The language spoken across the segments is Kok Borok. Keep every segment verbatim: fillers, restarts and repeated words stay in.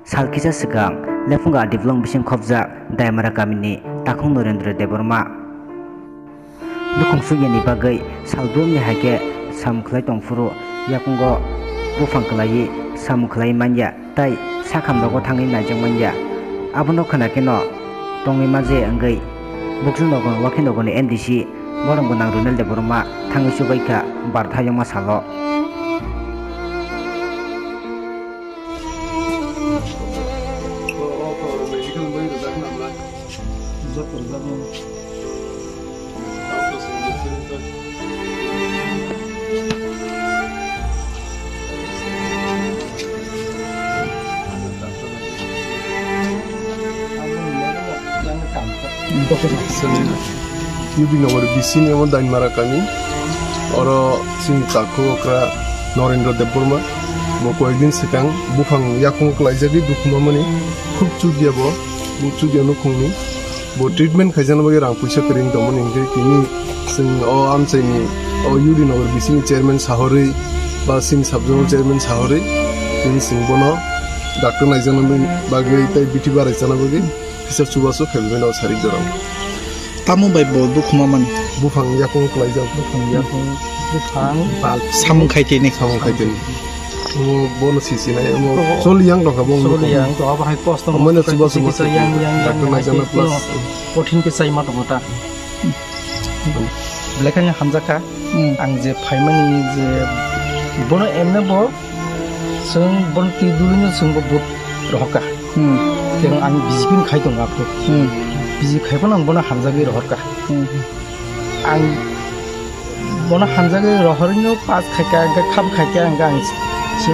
Sal kisa swkang Lephunga Diplong bising khopjak Daimara kamini takhuk Norendra Debbarma. Nukhung sukya ni bagwi sal brumni hai khe samung khlai tong phuru yakungo buphang kwlaiwi samung khlai manya tei sakham rogo thangwi naijak manya. Abono khwna kheno tongwi ma je wngwi Bukchung nogo, Wakhi nogoni M D C borok gwnang Runel Debbarma thangwi chubaikha Bartha yongma salo. Yudi Nogor bisini omo Dainmara kami. Oro chini takhuk okra Norendra Debbarma. Bo koyekdin swkang buphang yakung kwlaijagwi dukhumamani khub chukya bo. Bo chukya nukhungni. Bo treatment khaijakna bagwi rang puisa kwrwini tongmani hinkhe tini chwng o amchaini o Yudi Nogor bisini chairman sahorwi ba chini sub zonal chairman sahorwi tini chwng bono doctor naijakna bagwi tei bithi baraikjakna bagwi kisa chubachu khaimani o sarik jorao. Tamo bai bo dukhuma mani? Buphang yakung kwlaijak. Buphang yakung, buphang. Samung khai tini. Samung khai tini. Omo bono sisinai, omo choli yang rokha bo. Choli yang to abo hai kosto. Omo no chuba chuba kisa yang, yang, yang, doctor yang, naijakna plus. Kothin khe chaima tongo ta. Belai kheno hamjakha. Hmm. Ang je phaimani je bono emne bo chwng bono twi dulino chwng bo vote rohorkha. Hmm. Tei ang B J P ni khai tongo aphuru. Hmm. B J P khai phano ang bono hamjagwi rohorkha. Hmm. Ang bono hamjagwi rohorino pass khaikha, hwnkhe kham khaikha, hwnkhe ang se,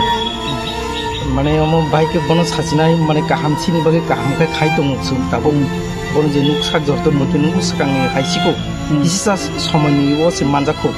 mane, omo bahai khe bono sachinai, mane, kaham chini bagwi kaham khe khai tongo chwng tabuk. Hmm. Bono je nuk sak jorto muitu nuk swkangni hai sikho. Hmm. Kisa somoini o se manjakho.